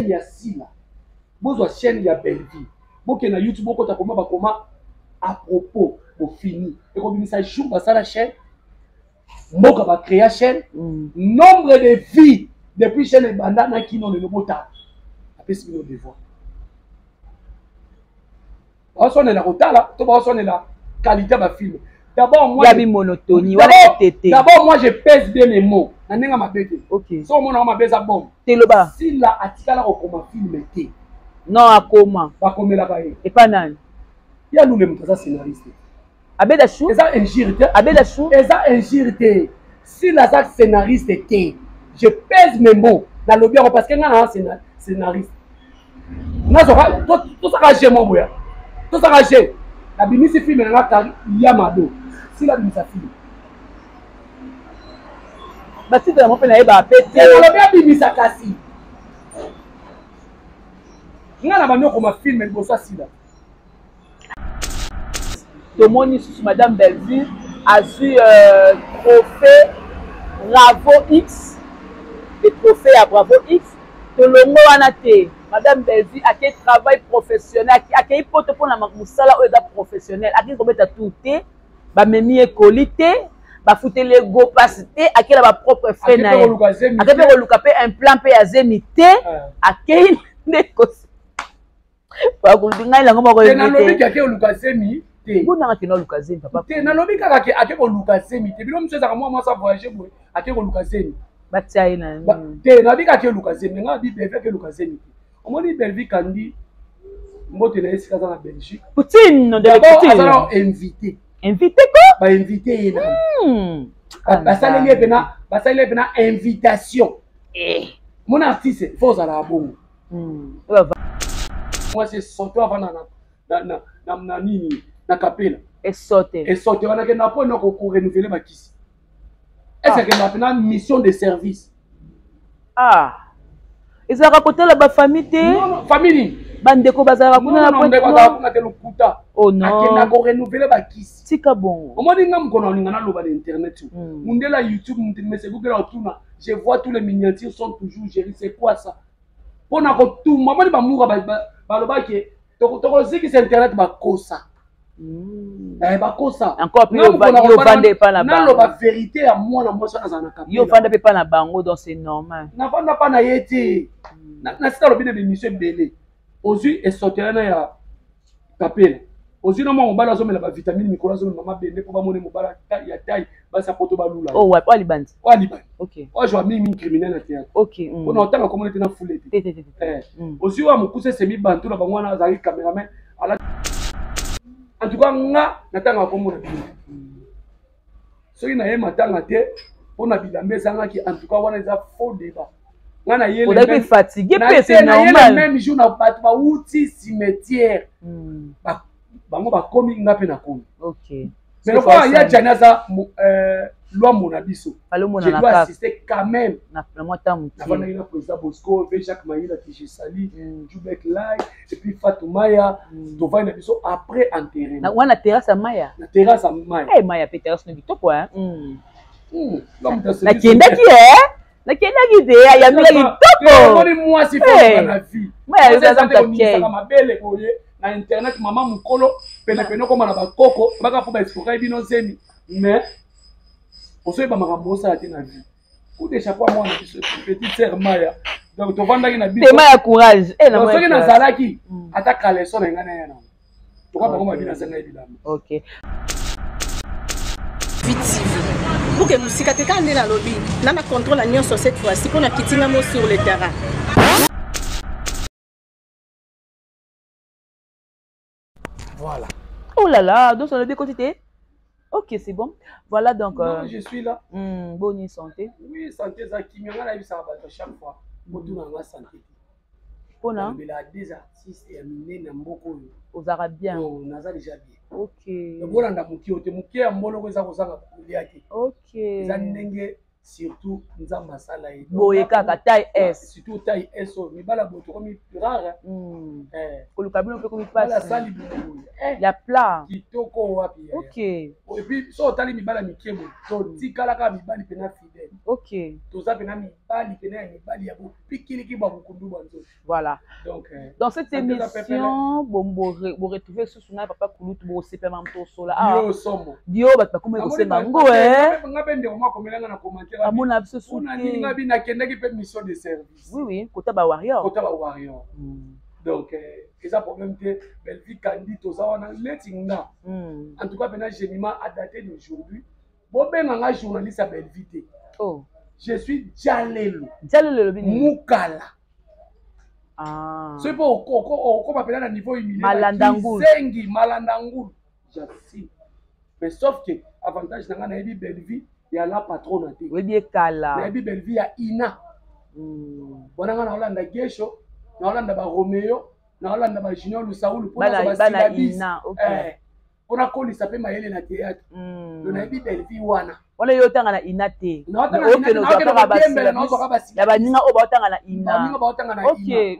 Ya Sila, bozwa chaîne ya Bellevue, bokende na YouTube, bokota koma bakoma à propos, bofini ekobimisa jour basala chaîne, mboka bacréa chaîne, nombre de vie depuis chaîne ebanda na kino lelo. Botala, apesi bino devoir. Baoswanela kotala to baoswanela qualité ya bafilm. D'abord moi, yabi monotonie wana tete. D'abord moi, je pèse bien mes mots na ndenge mabe te. So omona mabe eza bombe. Teloba. Sila atikala kokoma film te. Non, akoma. Bakomelaka ye. Epa nani? Ya Lule, moto aza scénariste. Abeda chou. Eza injure te. Abeda chou. Eza injure te. Sila aza scénariste te, je pèse mes mots, nalobi yango parce que ngai naza scénariste. Nazwaka, tosaka je mo boya, tosaka je, nabimisi film na nga kari ya mado. Sila abimisa film. Batitre yango mpe nayebaka mpe te. Nalobi abimisa, kasi ngai na bandi okoma film liboso asila. Tomoni susu madame Bellevue azwi trophée Bravo X, le trophée ya Bravo X. Tolongo wana te, madame Bellevue akei travail professionnel, akei poto mpona mosala oyo eza professionnel. Akei kobeta tour te, bamemi ye koli te, bafuteli ye go mpasi te, akei na bapropre frais na ye, akei mpe koluka mpe implant mpe ya zemi te. Akei nde bakulutu ngai nango moko. Nalobi ke ake koluka zemi te. Bonanga kende oluka zemi, papa. Te, nalobi kaka ke ake koluka zemi te. Bino mosu ezalaka mwa mwasi avoyage boye, ake koluka zemi. Batia ye na te. Nalobi kaka ake koluka zemi. Ngai abi Bellevue ake koluka zemi te. Omoni Bellevue kandi mbote na ye esika aza na Belgique. Poutine de Poutine azala invité. Invité ko. Bainvité ye na basaleli ye mpena, basaleli ye mpena invitation. Mon artiste, faut ozalaka bongo. Mwasi esoto avanda na nini, na kapela. Esote. Esote wana kenda mpo na korenouveler bakisi. Ese akenda mpena mission de service. Ah, ezalaka kotala bafamille te. Famille nini? Bandeko bazalaka kuna. Na ndeko azalaka kuna te, lokuta. Oh non. Akenda korenouveler bakisi. Tika bongo. Omoni nga mokolo nalinga naloba na internet, mundela YouTube, mese Google otuna, je vois tous les miniatures sont toujours gérées. C'est quoi ça? Mpona kotumba, moni bamuka balobaki tokozikisa internet, bakosa. Bakosa. Naloba vérité ya mwana mwasi wana azala na yo ovanda mpe pa na bango, donc c'est normal. Navanda mpa na ye te. Nasika alobi na bémission ebele, ozwi esotela na ya kapela, ozwi na mwa mobali azomela bavitamine mikolo, azomela mabende mpo bamoni mobali ya taille, basi apoto balula. Oh, wapi? Oyo libandi? Oyo alibandi. Oyo azwa mingi criminel na théâtre. Mpona otanga komona te na fule te. Ozwi oyo mokuse esemi bantu na bango wana, azalaki cameraman. En tout cas nga natangaka kombo na bino soki naye matanga te mpona bilamba ezangaki. En tout cas wana eza faux débat. Nga nayele fatigué mpe, c'est normal. Même jour na bato bauti cimetière, bango bakomi, nga mpe nakomi. Mais lokola ya Jani aza lwambo na biso, je dois assister quand même. Navandaki na président Bosco ve Jacques Mayila que je sali, Jubek Lai et puis Fatou Maya. Tovandi na biso après enterrement. Wana terrasse ya Maya? Na terrasse ya Maya. Eh, Maya pe terrasse no kitoko. Nakendaki e, nakendaki te, ayambika kitoko. Omoni mwasi na vie mabele boye na internet, mama mokolo penepene okoma na bakoko baka mpo baexplokaki bino zemi, mais ozoyeba makambo osala te na vie. Coup de chapeau mwana biso, petite sœur Maya. Donc tovandaki na biso. Tema ya courage. Soki nazalaki ata caleçon na ngai na ye nango toka bango mabi nazanga ye bilamba. Ok. TV buke mosika te, kaka nde nalobi na contrôle ya nyonso cette fois-ci mpo na kitinga mo sur le terrain. Voilà. Oh là là, donc on a bien côté. Ok, c'est bon. Voilà donc. Non, je suis là. Bonne santé. Oui, santé, ça qui m'en a ça va chaque fois. Motuna nga santé. Pona. Mais des artistes ya minene na mboka oyo. Ozara bien. Non, naza déjà bien. Bolanda mokie oyo te, mokie ya mboloko eza kozanga kolia te. Eza ndenge surtout Nzambe asala ye. Boye kaka taille S. Surtout taille S oyo, mibala boye tokomi rare. Koluka bino mpe komi pasi. Asali boye. Ya plat. Kitoko wapi. Ok. Et puis so otali mibala mike boye, totikalaka mibali mpena fidèle. problème. Toza mpena mibali, mpena ya mibali ya bopikiliki bwa bokundu bwa nzoto. Voilà. Donc dans cette émission, boretrouve susu ngai, papa Kulutu, bosepema moto osola. Yo somo. Dio, bato bakomi kosenga ngo. Nga mpe ndeko moko akomelanga na commentaire. Amona biso. Mpona nini nga bi nakendaki mpe mission de service? Oui, kota bawarrior. Kota bawarrior. Donc eza problème te. Bellevie Kandi, toza wana neti nga. En tout cas mpena Gemima, à dater d'aujourd'hui, bobenga nga journaliste ya Bellevie te. Oh. Je suis Jalelo. Jalelo elobi nini? Mukala. Ah. Soki mpo okokoma mpena na niveau Malanda ngulu. zengi malanda ngulu, j'assume. Mais sauf que avantage na ngai, nayebi Bellevie ya la patrona te. Oyebi ekala. Nayebi Bellevie ya ina. Wana ngai naolanda Gesho, naolanda Baromeo, naolanda Bajunior Lusaulu. Bana ina, ok. Mpona kolisa mpe mayele na théâtre. Donc nayebi Bellevie wana. Wana yo otanga na ina te? Okende ozwaka ya baninga oyo baotanga na ina. Baninga baotanga na ina.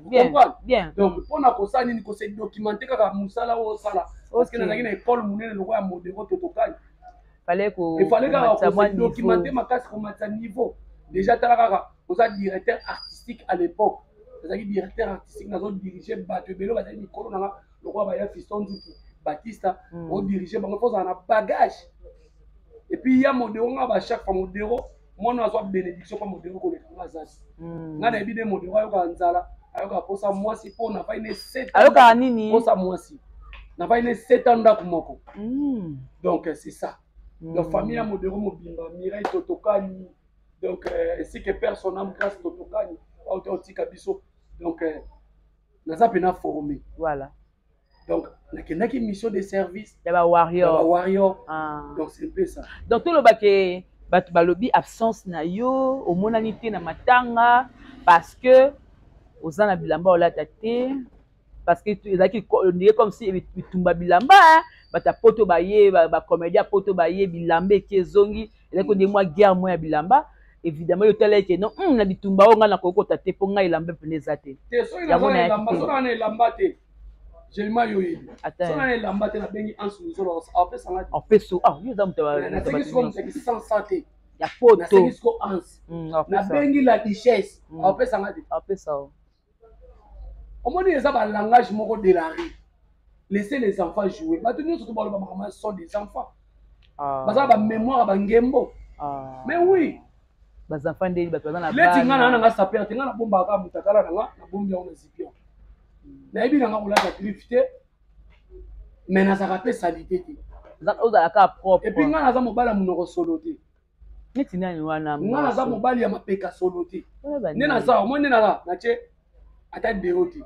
Bien bien. Donc mpona kosala nini? Kose documenter kaka mosala oyo osala, parce que nazalaki na école monene lokola ya Modero Totokani. Fallait efale kaka kose documenter makasi, komatisa niveau. Déjà tala kaka, oza directeur artistique. À l'époque nazalaki directeur artistique, nazodirige bato ebele bazali mikolo nanga lokola baya Fiston Nzuki, Batista. Odirige bango, fo ozala na bagage. Et puis ya Modero, nga ba chaque fois Modero mwana azwa bénédiction mpa Modero koleka nga azasi. Nga nayebi nde Modero ayokaka nzala, ayokaka mposa mwasi, mpo nafai ne sept. Ayokaka nini? Mposa mwasi. Nafai ne 7 ans ndako moko. Donc c'est ça. Donc famille ya Modero mobimba, Mireille Totokani, donc ainsi que père son âme Grâce Totokani auta otika biso. Donc naza mpena formé. Donc nakendaki mission de service. Ya bawarrior. Bawarrior. Ah. Donc c'est un peu ça. Donc tolobake bato balobi absence na yo, omonani te na matanga parce que oza na bilamba olata te, parce que ezalaki ondire comme si bitumba bilamba, bato ya poto baye, bacomédien ya poto baye, bilamba eki ezongi, ezalaki ondire mwa guerre mwa ya bilamba. Évidemment yo otala eke non, na bitumba oyo ngai nakokota te, mpo ngai elamba mpena eza te. Te, soki naza na elamba te, Jelima, yo yebi, soki na elamba te, nabengi Anse Luzolo, apesanga. Apeso, ah, yo eza moto. Nasengi siko moto yaki sansa te. Ya poto. Nasengi siko Anse, nabengi la duchesse, apesanga te. Apesa. Omoni, eza balangage moko de la rue. Laissez les enfants jouer. Bato nyonso to baloba makambo sont des enfants, baza bamémoire ya bangembo. Mais oui. Bazenfants ndeni bato baza na leti nga na nanga saper te. Nga nabombaka mutakala na nga, nabombi yango na zipion. Nayebi nanga kolata griffe te, mais nazalaka mpe saleté te. Ozalaka propre. Et puis nga naza mobali ya monoko solo te. Neti nani wana? Nga naza mobali ya mapeka solo te. Nde naza omoi, nde naza natie ata deo te.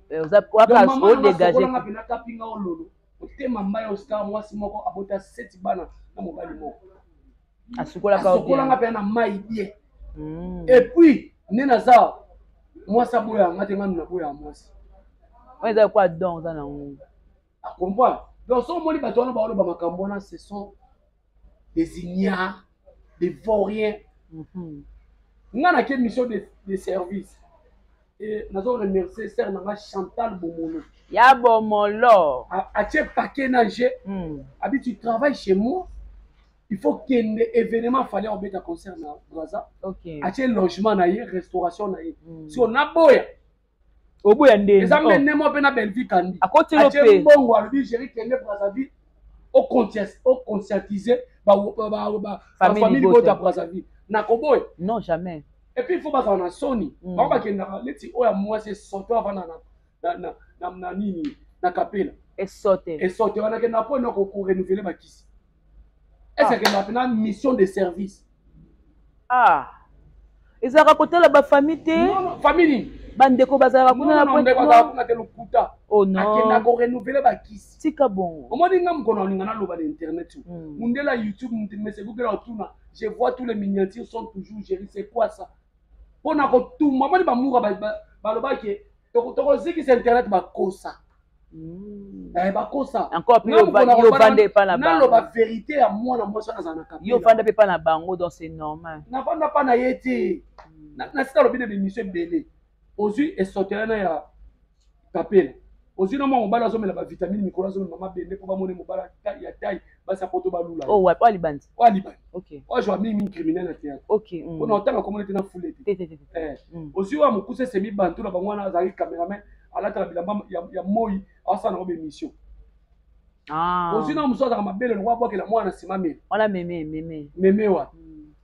Odégage. Mpena kapinga ololo otema mbai Oscar, mwasi moko abota sept bana na mobali moko. Asukolaka. Asukolanga mpe na mai bien. Et puis nde naza mwasi aboyanga te, nganu naboyaka mwasi. Oyo eza kwa don oza nango. Acomprendre. Donc so omoni bato wana baoloba makambo wana, ce sont des ignares, des vauriens. Nga nake mission de service et nazo remercier sœur nanga Chantal Bomolo. Ya Bomolo. Atie paquet na g. Abi tu travailles chez moi, il faut kende événement, fallait obeta concert na Braza. Atie logement na ye, restauration na ye. Si naboya? Oboya ndeni? Eza mpe ndemo mpe na Bellevue Kandi. Akotilo. Atie mpe mbongo, alobi: "Géri, kende Brazzaville, oconscientiser bafamille libota Brazzaville." Nakoboya? Non, jamais. Et puis il faut bazala na soni. Bango bakendaka neti oyo ya mwasi esoto avanda na nini, na kapela. Esote. Esote wana akendaka mpo ena korenouveler bakisi. Est ce akendaka mpena mission de service? Ah, ezalaka kotala bafamille te. Famille nini? Bandeko bazalaka kuna. Na ndeko azalaka kuna te, lokuta. Oh non. Akendaka korenouveler bakisi. Tika bongo. Omoni, nga mokolo nalinga naloba na internet, mundela YouTube, mese Google otuna, je vois tous les miniatures sont toujours Géri, c'est quoi ça? Mpona kotumba, omoni, bamoura balobaki tokozikisa internet, bakosa. Bakosa. Encore plus yovanda epa na bango. Naloba vérité ya mwana mwasi wana azala na kapela. Yovanda mpe epa na bango, donc c'est normal. Navanda mpa na ye te. Nasika alobi na bémission ebele, ozwi esotela na ya kapela, ozwi na mwa mobali azomela bavitamine mikolo, azomela mabende mpo bamoni mobali ya taille. Basi ya poto balula. Oh wapi? Oyo libandi? Oyo libandi. Ok. Oyo azwa mingi criminel na théâtre. Ok. Mpona otanga komona te na fule te. Te, te, te. Ozwi oyo mokuse, esemi bantu na bango wana, azalaki cameraman, alataka bilamba ya moi, asala nango bémission. Ozwi na mosusu azalaka mabele lokwa abwakela mwana na nsima mele. Wana meme meme. Meme wana.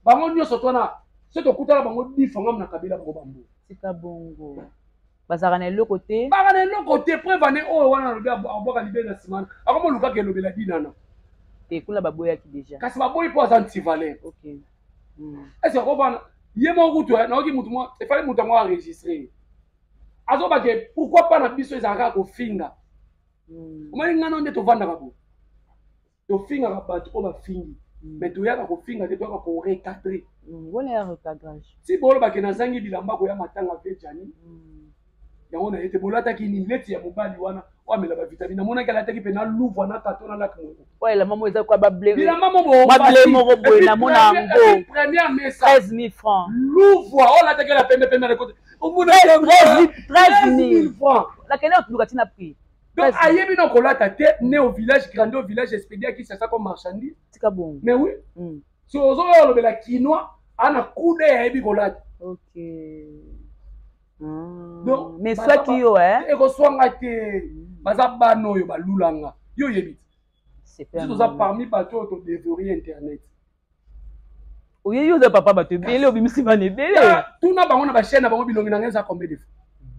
Bango nyonso to wana so tokutana bango difanga na kabila bango bambo. Tika bongo. Bazalaka na eloko te. Baka na eloko te. Preuve ane oyo wana alobi abwaka libele na nsima, akoma olukaka elobela dinana. Te, kuna baboyaki déjà. Kasi baboyi mpo aza antivaleur. Ok. Est ce akobana ye moko kutu nayoki mutu mo efali mutu yango enregistré, azobake pourquoi pas na biso ezalaka kaka kofinga. Omoni ngana nde tovandaka bo tofingaka bato oyo bafingi, mais toyaka kofinga te, toyaka korecadrer. Wana ya recadrage. Si bolobake nazangi bilamba koya matanga ve jani yango na ye te, bolataki nini? Neti ya mobali wana oyo amela bavitamine, namonaki alataki mpe na louvre na kato na lak moko. Oyo elamba moko eza kwa bableu. Bilamba mo. Bableu moko boye namona yango. Première mesa. 13 000 francs. Louvre oyo alataki la pembe pembe na kote, omona. 13 000 francs. Nakende otuluka ntina prix. Donc ayebi na kolata te, né au village, grandi au village, expédié à Kinshasa comme marchandise. Tika bongo. Mais oui, so ozoyo olobela kinois ana kude ayebi kolata. Ok. Donc, mais soki yo ekoswanga te, baza bana oyo balulanga, yo oyebi te, biso toza parmi bato oyo todévorer internet. Oyebi oza papa bato ebele, obimisi bana ebele. Tuna bango na bachaîne na bango, bilongi na ngai eza combien de fois?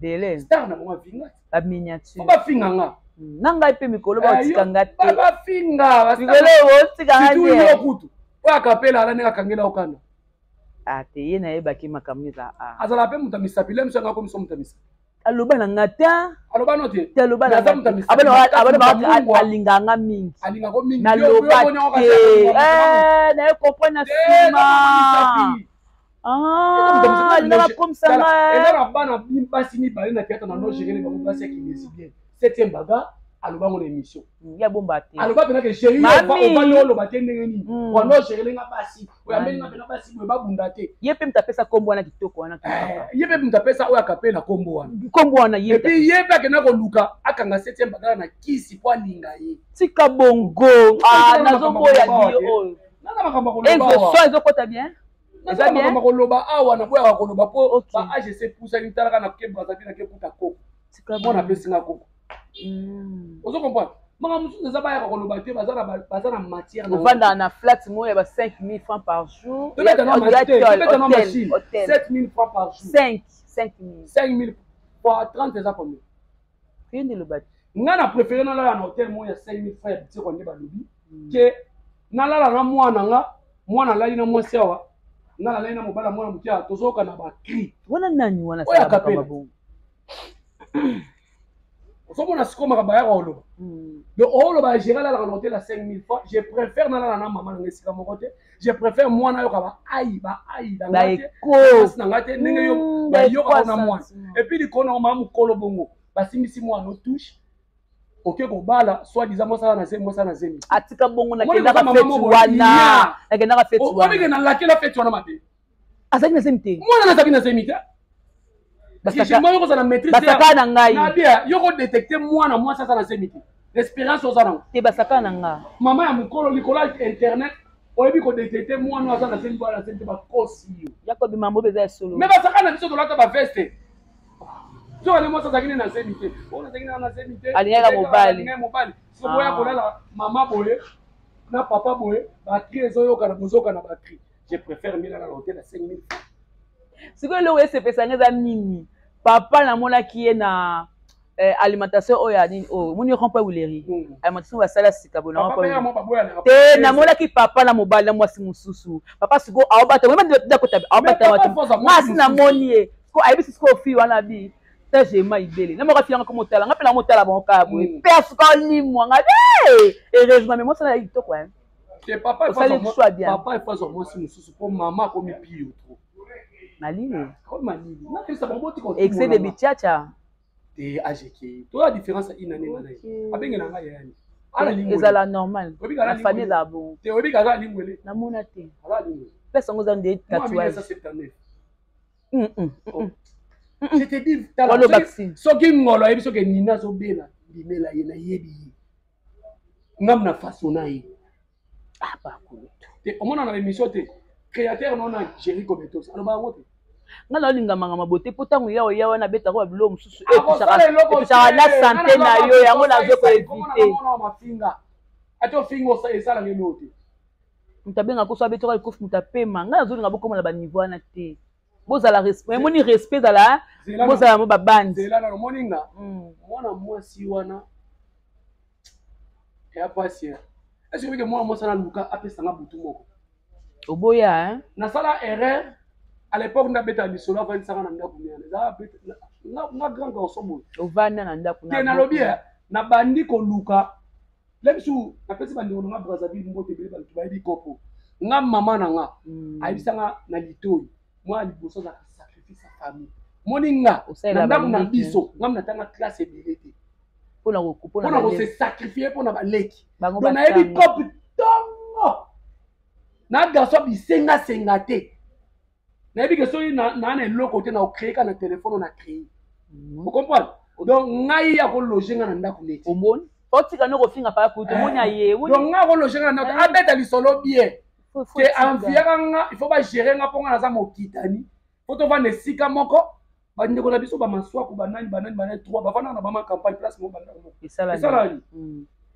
Ebele. Star na bango afinga. Baminiature. Po bafinga nga. Na ngai mpe mikolo baotika nga te. Bafinga. Mikolo otika nga te. Te. Yo kutu oyo akapela ala ndenge akangela okanda. Ah te, ye nayebaki makambo eza a. Azala mpe moto ya misapi, le mosu yanga akomiso moto ya misapi. Aloba na nga te. Aloba no te. Te, aloba na Aza moto ya misapi. Abana alingaka nga mingi. Alingako mingi. Naloba te, naye comprendre na nsima alingaka komisa nga. Eza na bana basi mibale na théâtre na no gérer bango, basi ya kilesbienne, septième baga alobango na émission. Ya bomba te. Aloba mpena ke chéri ovandi oloba te ndenge nini wando ogérele nga basi oyo ameli nga mpena basi boye babunda te. Ye mpe moto apesa nkombo wana kitoko wana. Ye mpe moto apesa oyo akapela nkombo wana. Nkombo wana ye. Et puis ye mpe akenda koluka akanga septième bagala na kisi mpo alinga ye. Tika bongo, nazoboya dio oyo. Nana makambo koloba. So ezokota bien. Eza makambo koloba awa, naboyaka koloba mpo ba age epusaki. Talaka na ke Brazzaville, nake kuta koko, mwana apesinga koko. Ozo comprendre, makambo mosusu eza bayaka koloba te, baza na matière. Ovandaka na flat moko ya ba 5000 francs par jour. Tobeta na machine, 7000 francs par jour. 5 5000. 5000 fois 30 eza combien? Yo nde loba te. Nga na préféré nalala na hotel moko ya 5000 francs ya bitiko nde balobi ke nalala na mwana nga, mwana alali na mwasi awa, nga nalali na mobali ya mwana moke awa, tozoyoka na bacri. Wana nani wana? Oyo akapela, ozomona sikoyo makambo ayaka koloba. Donc oloba géré alalaka na hotel ya 5000 francs, je préfère nalala na mama nanga esika moko te. Je préfère mwana ayoka baai baai na nga te ndenge yo bayokaka na mwana. Et puis likolo nango mama mokolo bongo basimbisi mwana otouche, oke kobala soit disant mwasala na zemi, mwasala na zemi. Atika bongo, nakendaka feti wana, nakendaka feti wana. Obike nalakela feti wana mabe. Azalaki na zemi te? Mwana nazalaki na zemi te. Moi kozala maîtrise. Basaka na ngai. Nabia yo kodétecter mwana mwasi aza na zemi te, l'expérience oza nango. Te, basaka na nga. Mama ya mokolo, likolo ya internet oyebi kodétecter mwana aza na zemi, bwana na zemi te, bakosi yo. Yakobi mambo eza ya solo. Mais basaka na biso, tolata baveste. Soki ale mwasi azalaki ne na zemi te, oyo nazalaki na zemi te. Alingaka mobali. Alingaka mobali. Soki boya kolala mama boye na papa boye, bacri ezoyokana, bozokana bacri. Je préfère milala na hotel ya 5000 francs. Sikoyo eloko esepesanga eza nini? Papa namonaki ye na alimentation oyo ya nini oyo omoni, rond-point Huileries. Alimentation basala sika boye na te. Namonaki papa na mobali na mwasi mosusu. Papa sikoyo aobata aobata mwasi, namoni ye sikoyo ayebisi sikoyo fille wana bi tagema ibele na moko afilanga ko motala nga mpe na motala bango kaka boye mpe asuka olimwa nga. Heureusement, mais mwasi wana ya kitoko. Te, papa. Osali choix bien. Papa efazwa mwasi mosusu mpo mama akomi pio trop. Malili. Akomi malili, nakebisa bango botika. Excès de bitiacha. Te, ageke toya différence ya ina ndenge na ye abengela ngai yayani. Ezala normal na famille, ezala bongo. Te, oyebi aza alingwele. Namona te. Aza alingwele. Place yango eza nde tatouage. Je te dis, soki ngolo ayebi, soki nina azobela, ndimela ye, nayebi ye, ngam na façon na ye. Ah, bakulutu. Te omona na émission te. Créateur non na Jericho Betos. Aloba yango te. Nga naolinga manga mabote mpo ntango ya oya wana abetaka ba biloko mosusu etusaka na sante na yo, yango nazo ko éviter. Mafinga. Ata ofinga esalaka eloko te. Moto abengaka koso abetaka likofi, moto apema. Ngai nazolinga bokoma na baniveau wana te. Bozala respect, emoni respect ezala, bozala mo babandi. Zela na omoni nga mwana mwasi wana ya pasi. Est-ce que mwana mwasi wana luka apesanga butu moko? Oboya, hein? Nasala erreur à l'époque, ndabeta lisolo, avandisaka na ndako miana, eza nga grand garçon boye. Ovanda na ndako? Te, nalobi nabandi koluka le bisu, napesi bandeko na nga Brazzaville mbote ebele, bato bayebi kopo nga mama na nga ayebisanga na litoi, mwana liboso azalaka sacrifice ya famille. Moni nga na ndako na biso, nga natanga classe ebele te mpona kose sacrifier mpona baleki. Donc nayebi kope ntongo na garçon bisengasenga te. Nayebi ke soki naa na eloko te, na ocréer ka na telefone, na créer, ocomprendre? Donc ngai ya kologe nga na ndako neti Omoni, otika no kofinga papa kutu, omoni aye. Donc ngai akologe nga na ndako, abeta lisolo bien ke enviaka nga, il faut bagérer nga mpo nga naza mokitani, po tovanda esika moko. Bandeko na biso bamaswaku, banani banani banani, trois bavandaka na bama campagne, place moko, bandako moko. Esalani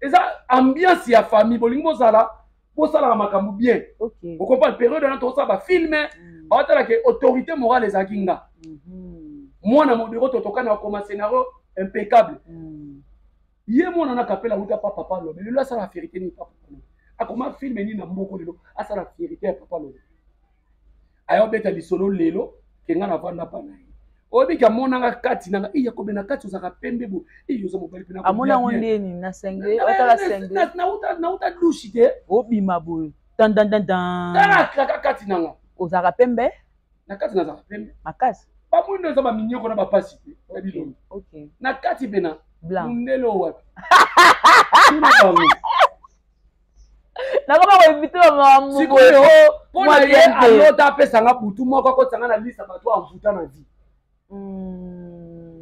eza ambiance ya famille. Bolingi bozala, bosalaka makambo bien, ocomprendre? Période wana tokosala bafilms, baotalaka autorité morale ezalaki nga, mwana modero totokani akoma scénario impeccable. Ye mwana na kapela wuta pa papa lobe, lelo asala fierté nini? Papa lobe akoma film nini na mboko lelo asala fierté ya papa lobe? Aya obeta lisolo lelo ke nga navanda pa na ye, oyebi ke amonanga kati nanga, iya kobe na kati ozalaka pembe bo, iya oza mobali mpe. Amona yango ndeni na sengle, otala sengle. Nauta douche te. Obima boye tandandandan. Tala kaka kati nanga. Ozalaka pembe. Na kati nazalaka pembe. Makasi. Bamwindo eza baminyoko na bapasi te ya bilongi na kati pena mundele oyo wapi? Tuna bango. Nakoma koevite bamakambo. Sikoyo mpo na ye alota apesanga butu moko, akotisanga na lista bato avuta na vie.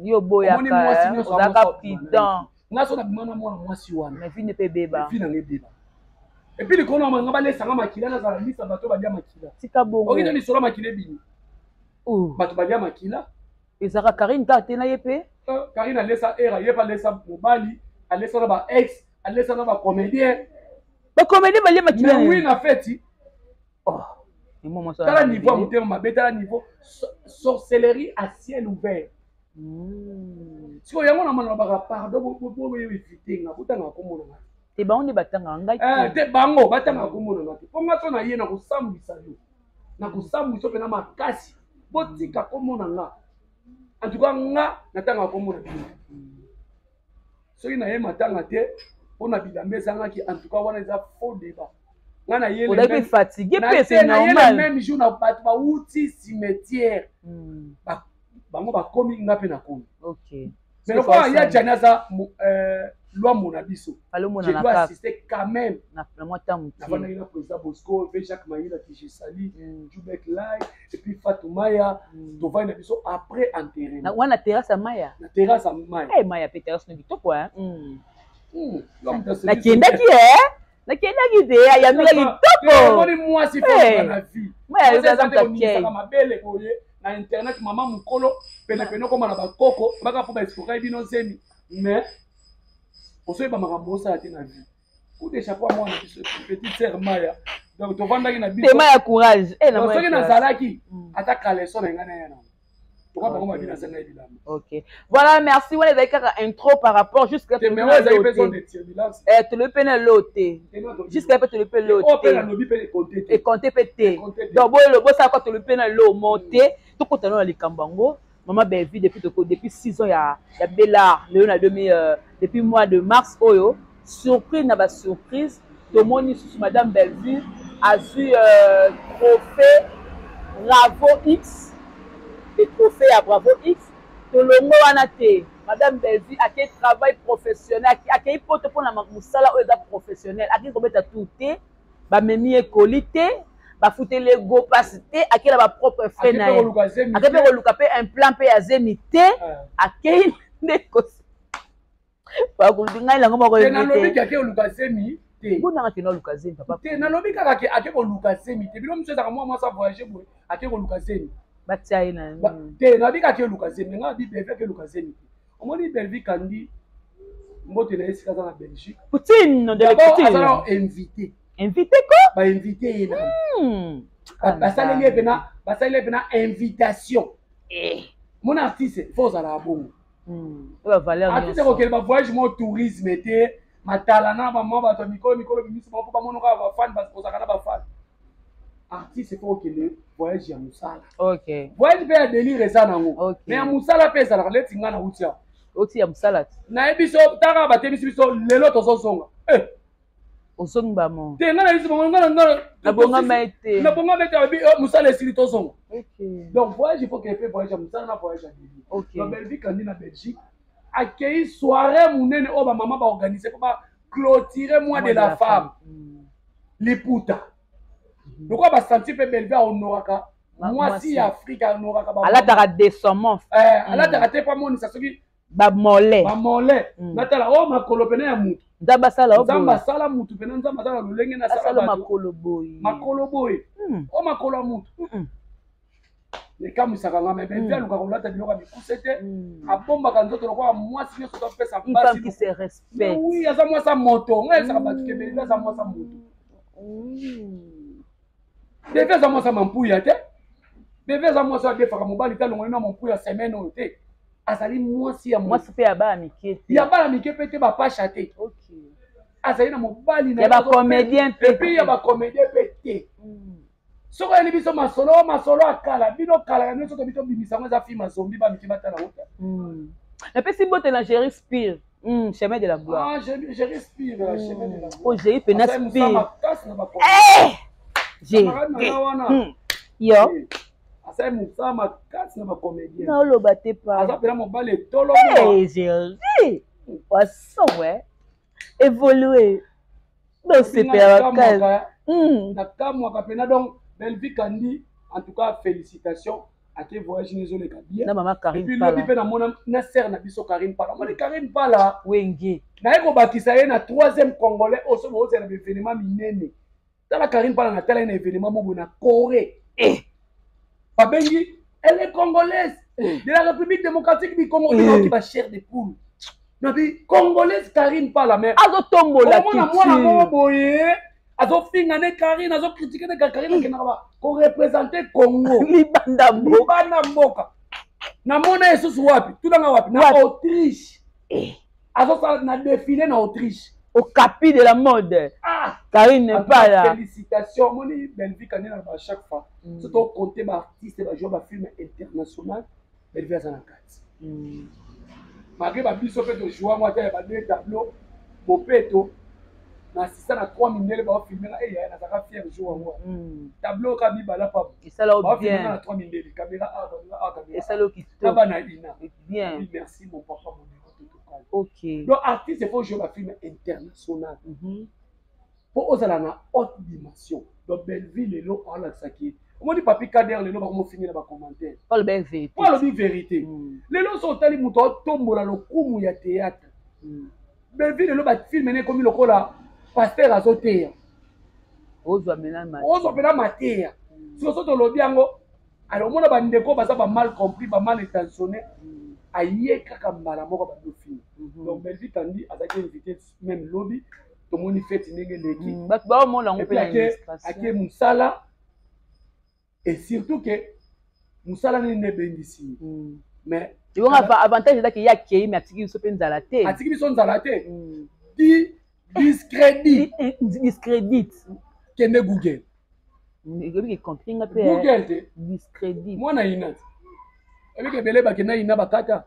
Yo boyaka, ozalaka prudent. Nga so nabima na mwana mwasi wana, mais vie ne mpe ebeba. Vie nanga ebeba. Et puis likolo na nga balesanga makila, nazala lista bato balia makila. Tika bongo. Okite lisolo makila ebimi, bato balia makila. Ezalaka Karine kaka te, na ye mpe. Karine alesa era, ye mpe alesa mobali, alesa na ba ex, alesa na bacomédien. Bacomédien balia makila? Mais oui, na feti. Tala niveau ya motema mabe, tala niveau sorcellerie à ciel ouvert. Sikoyo yango na mana baka pardon, boyevite nga botangaka komona nga. Te, bango nde batangaka ngai. Te, bango batangaka komona nga te, mpo nga so na ye na kosambwisa yo, na kosambwisa mpena makasi. Botika komona nga. En tout cas nga natangaka komona bino soki naye matanga te mpona bilamba ezangaki. En tout cas wana eza faux débat. Nga na ye ozalaki fatigué mpe, c'est normal. Même jour na bato bauti cimetière, bango bakomi, nga mpe nakomi. Mais lokola ya Jani aza lwambo na biso, je dois assister quand même. Navandaki na président Bosco ve Jacques Mayila Kijesali, Jubek Lai et puis Fatou Maya. Tovandi na biso après enterrement. Wana terrasse ya Maya? Na terrasse ya Maya. Hey, Maya mpe terrasse no kitoko. Nakendaki nakendaki te, ayambika kitoko. Omoni mwasi na vie mabele boye na internet, mama mokolo penepene okoma na bakoko baka mpo baexplokaki bino zemi, mais ozoyeba makambo osala te na vie. Coup de chapeau à mwana biso, petite sœur Maya. Donc tovandaki na biso tema ya courage. Soki nazalaki ata caleçon na ngai na ye nango toka bango babi nasenga ye bilamba. Ok, voilà, merci. Wana ezalaki kaka intro par rapport jusque ezali mpe zone de turbulence. Tolobi mpe na lo te, jusque mpe tolobi mpe lo te, nalobi mpe ekonte te. Ekonte mpe te. Donc boyelo bosala kwa, tolobi mpe na lo mo te. Tokota no na likambo yango. Mama Bellevue, depuis 6 ans ya Bellard, lelo na 2000, depuis mois de mars oyo, surprise na basurprise, tomoni susu Madame Bellevue azwi trophée Bravo X, le trophée ya Bravo X. Tolongo wana te, Madame Bellevue akei travail professionnel, akei poto mpona mosala oyo eza professionnel. Akei kobeta tour te, bamemi ye koli te, bafuteli ye go mpasi te, akei na bapropre frais na ye, akei mpe koluka mpe implant mpe ya zemi te, akei nde bakuluti ngai nango moko. Nalobi akei koluka zemi. Te. Bonanga kende oluka zemi, papa. Te, nalobi kaka ke ake koluka zemi te. Bino mosusu ezalaka mwa mwasi avoyage boye, ake koluka zemi. Batia ye na te, nalobi kaka ake koluka zemi. Nga nabi Bellevue ake koluka zemi te. Omoni Bellevue Kandi, mbote na ye esika aza na Belgique. Poutine de D'abord aza na invité. Invité ko? Ba invité ye na. Basaleli ye pena, basaleli ye pena invitation. Eh. Mon artiste, faut ozala bongo. Ba valeur. Artiste kokende ba voyage mo tourisme te, matala na bamwa bato ya mikolo mikolo bimisi bango mpo bamono kaka bafan, ozalaka na bafan. Artiste faut okende voyage ya mosala. Voyage mpe ya délire eza nango. Mais ya mosala mpe ezalaka neti ngai nauti awa. Oti ya mosala te. Nayebi so taka batebisi biso lelo tozozonga. Eh. Ozongi bamo. Te, ngai nayebisi bango ngai na Nabongama ye te. Nabongama ete alobi mosala esili, tozonga. Donc voyage, il faut que mpe voyage ya mosala na voyage ya délire. Donc Bellevue Kandi na Belgique akei soirée monene oyo bamama baorganize mpo baclôturer mois de la femme. Liputa lokola basanti mpe Bellevue ahonoraka mwasi ya Afrika, ahonoraka. Alataka décemment. Alataka te mpo amonisa soki bamole. Bamole. Natala oyo makolo pene ya mutu. Nzambe asala. Nzambe asala mutu pene, Nzambe asala lolenge nasala makolo boye. Makolo boye, oyo makolo ya mutu ekamwisaka nga. Me Bellevue alukaka kolata biloko ya mikuse te, abombaka nzoto lokola mwasi nyonso topesa. Basi, aza mwasi ya moto. Ngai yebisaka bato ke Bellevue aza mwasi ya moto. Bellevue aza mwasi ya mampuya te. Bellevue aza mwasi oyo adefaka mobali te, alongoli na mampuya semaine oyo te. Azali mwasi ya mwasi mpe ya bana mike te. Ya bana mike mpe te, bapasha te. Azali na mobali. Ya bacomédien mpe. Et puis ya bacomédien mpe te. Soki oyeli biso masolo, masolo ya kala, bino kala ya nyonso tobi tobimisa yango, eza film azombi, bamiki batala yango te. Napesi mbote na Géri Spire, chemin de la gloire. Ah, Géri Spire, chemin de la gloire. Oh, Géri pena Spire. Makasi na Géri wana. Yo. Asali mosala makasi na bacomédien. Naoloba te pa. Aza mpena mobali etolo. Géri poisson, ouais, évolué, tosepela makasi. Nakamwaka mpena. Donc Bellevue Kandi, en tout cas félicitations, ake voyage nezoleka bien. Na mama Karine. Et puis lobi mpe namona na sere na biso Karine Pala. Omoni Karine Pala. Wenge. Naye kobakisa ye na troisième Congolais oyo soki ozela na baévénement minene. Tala Karine Pala, natala ye na événement moko na Corée. Babengi elle est congolaise de la République démocratique du Congo. Naoki bachair de poule, nabi Congolaise Karine Pala, mais azotombola. Omona mwana moko boye azofinga ne Karine, azocritiquer ne Karine, akendaka koreprésenter Congo. Libanda. Libanda mboka. Namona ye susu wapi? Tunanga wapi? Na Autriche, azosala na défilé na Autriche. Okapi de la mode. Ah. Karine Pala. Félicitation. Omoni Bellevue Kandi, na ba chaque fois so tocompte baartiste bajoue bafilm international, Bellevue aza na kati. Malgré babiso mpe tojoue yango ata ya ba deux tableau bopeto na assista na trois mindele baofilme nga. Eya, nazalaka fier jour yango. Tableau ka mibala pa. Baofilme nga na trois mindele, caméra A, caméra A, caméra Esala. Na bana ina. Bien. Merci mon papa, mon total. Donc artiste, il faut jouer bafilm international mpo ozala na haute dimension. Donc Bellevue lelo aolakisaki. Omoni Papi Kader lelo bakomofingela bacommentaire. Po alobi vérité. Lelo so otali moto aotombola lokumu ya théâtre, Bellevue lelo bafilm ne ekomi lokola pasteur azoteya. Ozwa mpena mateya. Siko so tolobi yango, alors omona bandeko baza bamal compris, bamal intentionné, aye kaka mbala moko bandofilm. Donc Bellevue Kandi azalaki invité même lobi, tomoni feti ndenge eleki. Bato baomona yango mpe. Ake mosala, et surtout ke mosala nini nde ebengisi ye, mais Ebongo avantage ezaki ye akei, mais atiki biso mpe nzala te. Atiki biso nzala te. Di discrédit. Discrédit. Kende Google. Ekobi comprendre nga mpe. Google te. Discrédit. Mwana ina te, ebiki ebele bakenda ina bakata.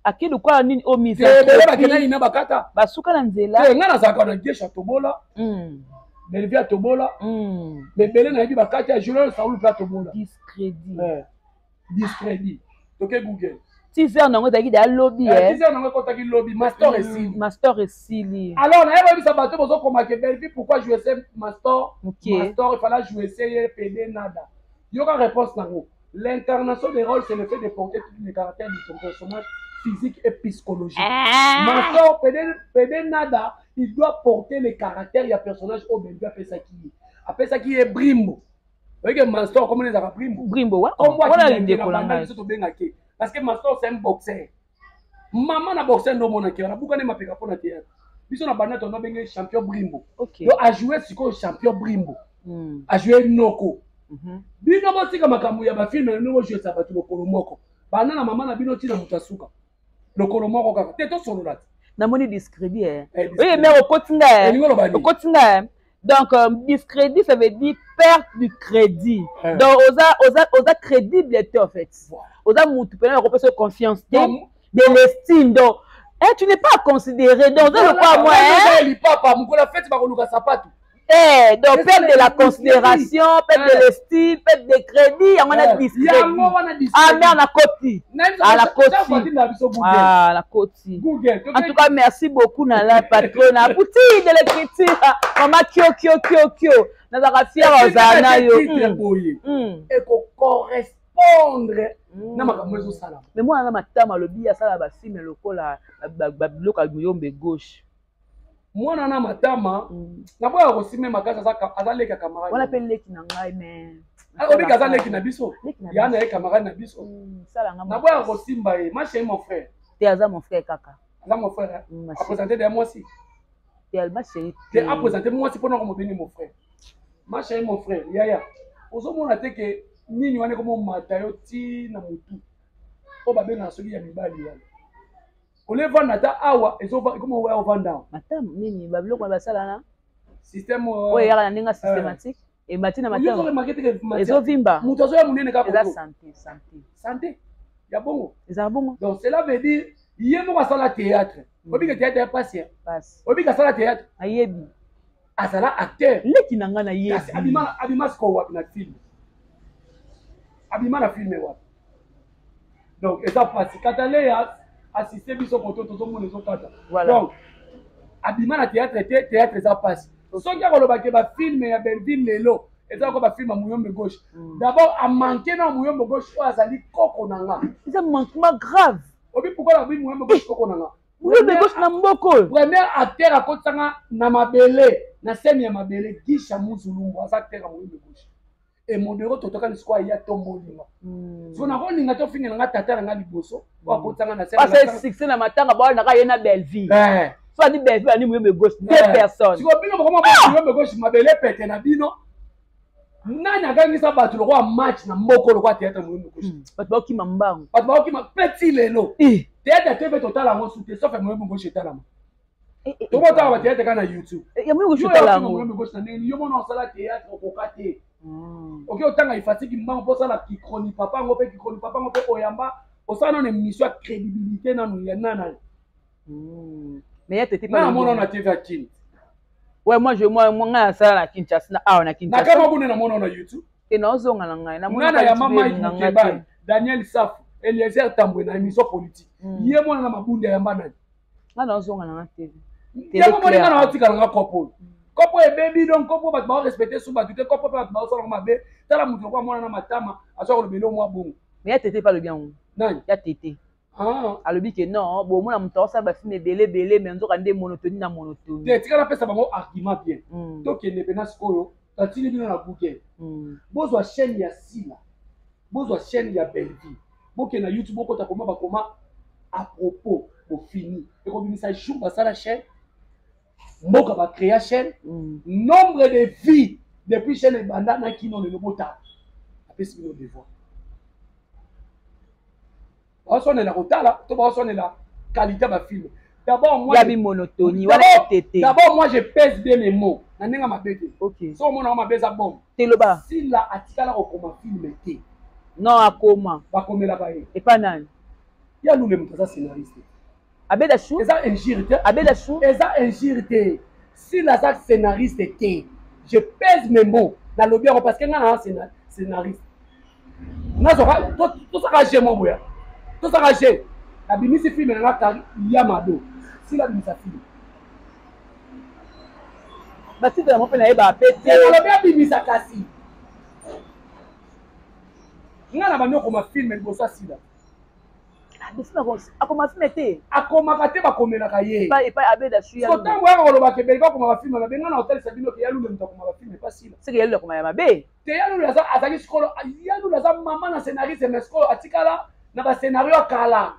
Ake lokola nini oyo? Ebele bakenda ina bakata. Basuka na nzela. Te, nga nazalaka na Gesha tobola, Bellevue atobola, mais ebele nayebi bakati ya Julien Saul mpe atobola. Discrédit. Discrédit, toke Google. Teaser nango ezalaki deya lobi. Teaser nango ekotaki lobi, master esili. Master esili. Alors nayeba bisa bato bozokomake Bellevue pourquoi jouer se master. Master, il fallait jouer se ye pd nada. Yoka réponse nango: l'incarnation des rôles, c'est le fait de porter tous les caractères de ton personnage physique et psychologique. Ah. Master pd, pd nada. Il doit porter le caractère ya personnage oyo Bellevue apesaki ye. Apesaki ye Brimbo. Oyeke Mastor comment ezalaka Brimbo? Brimbo wa. Wana ndeko na ngai. Biso tobengaki parce que Mastor c'est un boxeur. Mama na boxeur ndo monaki wana bukane mapeka pona théâtre. Biso na banda tondo benge champion Brimbo. Okay. Donc a jouer sikoyo champion Brimbo. A jouer Noko. Bino botika makambo ya ba film na bino bojouer bato lokolo moko. Bana na mama na bino tina moto asuka. Lokolo moko kaka. Te tosolola te. Namoni discrédit eh. Oui, mais okoti nga eh. Okoti nga eh. Donc discrédit ça veut dire perte du crédit. Donc oza oza oza crédible te en fait. Voilà. Oza mutu pena kopesa confiance te. De l'estime donc eh, tu n'es pas considéré donc oza lokola moi eh. Lipapa mokolo fête bakoluka sapatu. Eh, donc perte de la considération, perte de l'estime, perte de crédit, yango wana discrédit. Ah merde, na koti. Ah la koti. Ah la koti. En tout cas, merci beaucoup na la patronne. Abouti de l'écriture. Maman Kyo Kyo Kyo Kyo. Nazaka fière ozala na yo. Eko correspondre na makambo ezosalama. Mais moi na matama alobi asala ba film lokola ba biloko ya muyombe gauche. Mwana na matama naboya kosime makasi aza leki ya camarade wana mpe leki na ngai mais obiki aza leki na biso ya na ye camarade na biso naboya kosimba ye ma chérie mon frère te aza mon frère kaka aza mon frère apresente deya mwasi te ma chérie te apresente mwasi mpona komobengi mon frère ma chérie mon frère yaya ozomona te ke nini wana ekomomata yo ti na motu oyo babengaka soki ya mibali wana olevanda ata awa ekoma oya ovanda awa matama nini babiloko na basala na système oyo eyaka na ndenge systématique emati na matama ezovimba moto azoya monene kaka eza santé santé santé ya bongo ezala bongo donc cela veut dire ye moko asala théâtre obika théâtre ya pasi obika asala théâtre ayebi azala acteur leki na ngai nayebi abima sikoyo wapi na film abima na film wapi donc eza pasi kataleya assiste biso koto tozomona ezokata donc abima na théâtre te théâtre eza pasi soki akoloba ke bafilme ya Belleville lelo eza ko bafilme ya Muyombe gauche d'abord amanke na Muyombe gauche oyo azali koko na nga eza manquement grave obi pourquoi nabi Muyombe gauche koko na nga Muyombe gauche na mboko oyo premier acteur akotisanga na mabele na scène ya mabele Gisha Muzulumbu aza acteur ya Muyombe gauche et modero totoka lisiko ya tombolinga so nakolinga tofingela nga tata na nga liboso po akotanga na parce succès na matanga ba na ye na Belleville so ani Belleville ani Muyombe gauche deux personnes siko bino bokoma Muyombe gauche mabele pete na bino nani agangisa bato lokola match na mboko lokola théâtre Muyombe gauche bato bakokima mbangu bato bakokima petit lelo théâtre TV totala yango su te sauf Muyombe gauche etalama tobotala ba théâtre kaka na YouTube ya Muyombe gauche otala yango Muyombe gauche na ndenge yo mona osala théâtre okoka te oke otanga ifatiki mbango mpo osala kikroni papa yango mpe kikroni papa yango mpe oyamba osala nano émission ya crédibilité nanu ya nana mais ya tete na mona na TV ya Kin ouais moi je moi moi ngai nasala na Kinshasa na awa na Kinshasa na kama kuna na mona na YouTube te naozonga na ngai na ya mama Mike Mukebayi Daniel Safu Eliezer Tambwe na émission politique ye mwana na mabundi ya yamba nani nga naozonga na nga TV yango moni nga naotikala nga kopo oyo kopo ebebi donc kopo bato baorespecte su bato te kopo mpe bato baosalaka mabe tala moto lokola mwana na matama azwa koloba eloko mwa bongo mais ya tete mpe alobi yango nani ya tete alobi ke non bomona moto aosala bafilme ebele ebele mais nzoka nde monotonie na monotonie te tika napesa bango argument bien tokende mpena sikoyo tatili bino na Google bozwa chaîne ya Sila bozwa chaîne ya Bellevue bokende na YouTube bokota koma bakoma à propos bofini ekobimisa jour basala chaîne mboka bacréa chaîne nombre de vie depuis chaîne ebanda na kino lelo botala apesi bino devoir baoswanela kotala to baoswanela qualité ya bafilme d'abord moi yabi monotonie wana tete d'abord moi je pèse bien mes mots na ndenge mabe te OK so omona mabe eza bombe te loba Sila atikala kokoma film te non akoma bakomelaka ye epa nani ya lule moto aza scénariste abeda chou eza injure te abeda chou eza injure te Sila aza scénariste te je pèse mes mots nalobi yango parce que nga na scénariste nazwaka tosaka je mo boya tosaka je nabimisi filme na nga kari ya mado Sila abimisa filme batitre yango mpe nayeba pe te nalobi abimisa kasi nga na bandi okoma filme liboso ya Sila. Akoma film te. Akomaka te, bakomelaka ye. Epai abeda shu. So ntango yaka kolobaka ebele bakoma bafilm mabe, nga na otalisa bino ke Yalule moto akoma bafilm epa Sila. Seke Yalule akoma ya mabe te. Yalule azalaki sikolo, Yalule aza mama na scénariste, mais sikolo atikala na bascénario ya kala.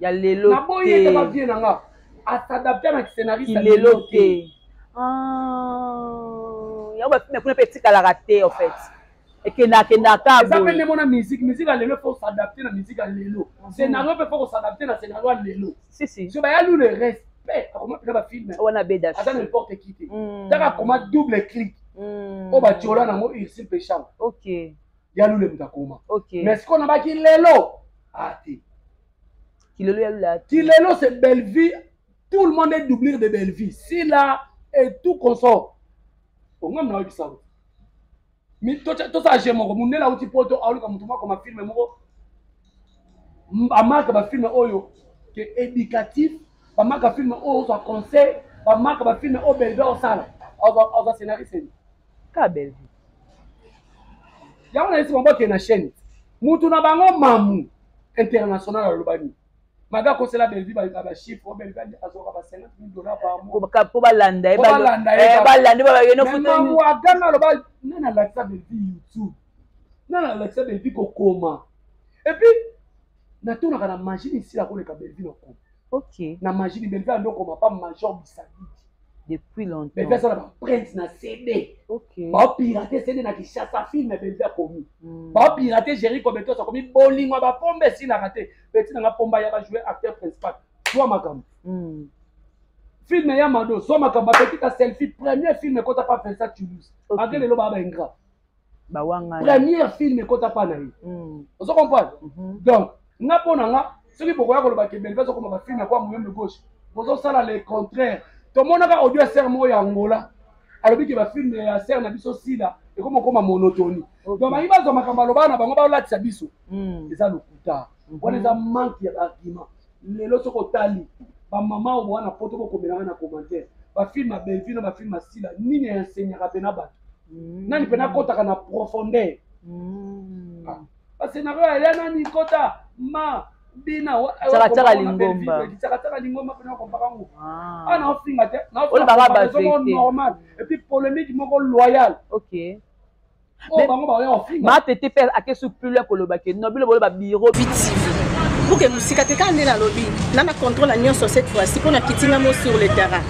Ya lelo. Naboyi ete bavie na nga as'adapte na scénariste. Lelo te. Yango bafilm kuna mpe etikalaka te, en fait ekendakendaka. Eza mpe nde mona musique, musique ya lelo, faut s'adapter na musique ya lelo. Scénario mpe faut kos'adapter na scénario ya lelo. Si si. So baya Lule, respect, akoma mpena bafilm. Wana beda. Aza n'importe qui te. Taka akoma Double Clic oyo batiola nango Ursule Peshanga. Ya Lule moto akoma. Mais sikoyo nabaki lelo ate. Kilelo ya Lule. Kilelo, c'est Bellevue. Tout le monde est doublure de Bellevue, Sila et tout consort. Ongam na oyebisa tosala je moko. Mondele auti Poto, aoluka moto moko akoma film moko, bamarke bafilm oyo ke éducatif, bamarke bafilm oyo ozwa conseil, bamarke bafilm oyo Bellevue osala, azwa scénariste ni Ka Bellevue. Yango nayesi bango bakende na chaîne mutu na bango Mamu International. Alobani mabe, akosela Bellevue bachiffre oyo Bellevue azwaka ba 50 000 $ par mois. Po balanda ye. Po balanda ye. Balanda ye. Mamu aganga, aloba nani alakisa Bellevue YouTube, nani alakisa Bellevue kokoma. Et puis natunaka na machine, esila koleka Bellevue na koma. Na machine, Bellevue ando okoma pa Major Bisabidi. Depuis longtemps. Bellevue asala baempreinte na CD. Baopirate CD na Kinshasa, film Bellevue akomi. Baopirate Jericho Betos akomi bolingo ya bapombe esilaka te. Petit nanga pomba ya bajoue acteur principal, zwa makambo. Film ya Mado, zwa makambo. Bapetite ya selfie, premier film ekota pa Vincent Toulouse. Malgré lelo baa baingrat. Bawanga. Première film ekota pa na ye. Ozo comprendre? Donc nga, mpo na nga, soki bokoya koloba ke Bellevue azokoma bafilm ya kwa moyombe gauche, bozosala le contraire. Tomonaka audio ya sere moko ya Angola, alobi ke bafilm ya sere na biso Sila ekoma okoma monotonie. Donc bangi bazwa makambo alobaka na bango, baolatisa biso. Eza lokuta wana, eza manque ya baargument. Lelo soki otali bamama oyo wana Poto, bokomelanga na commentaire, bafilm ya Bellevue na bafilm ya Sila, nini enseignaka mpena bato? Nani mpena akɔtaka na profondeur? Bascénario ya nani kota ma bina? Tsaka lingomba. Tsaka lingomba mpena okompaka ngo ana ofinga te. Olobaka ba vérité. Normal. Et puis polémique moko loyale. Oyo bango baoya kofinga. Matete mpe ake su plus loin koloba ke non, bino boloba biro. TV buke mosika te, kaka nde nalobi na contrôle ya nyonso cette fois-ci mpo na kitinga mo sur le terrain.